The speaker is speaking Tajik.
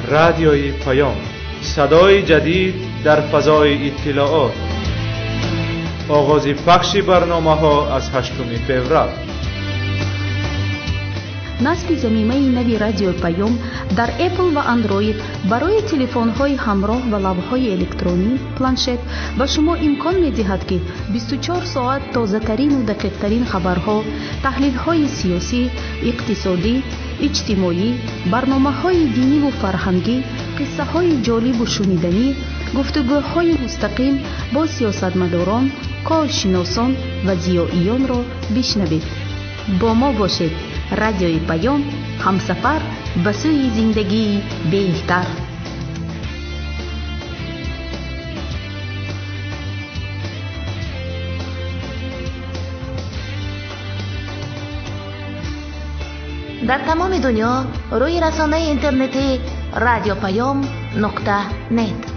Радиои Паём, садои ҷадид дар фазои иттилоот. Оғози пахши барномаҳо аз 8 феврал. Насби замимаи нави Радиои Паём дар Apple ва Android барои телефонҳои ҳамроҳ ва лавҳаҳои электронӣ, планшет ба шумо имкон медиҳад, ки 24 соат тозатарину дақиқтарин хабарҳо, таҳлилҳои сиёсӣ, иқтисодӣ, иҷтимоӣ, барномаҳои диниву фарҳангӣ, қиссаҳои ҷолибу шуниданӣ, гуфтугӯҳои мустақим бо сиёсатмадорон, коршиносон ва зиёиёнро бишнавед. Бо мо бошед. Радиои Паём, ҳамсафар ба сӯи зиндагии беҳтар. Дар тамоми дунё рӯи расонаи интернетӣ радиопаём нуқта нет.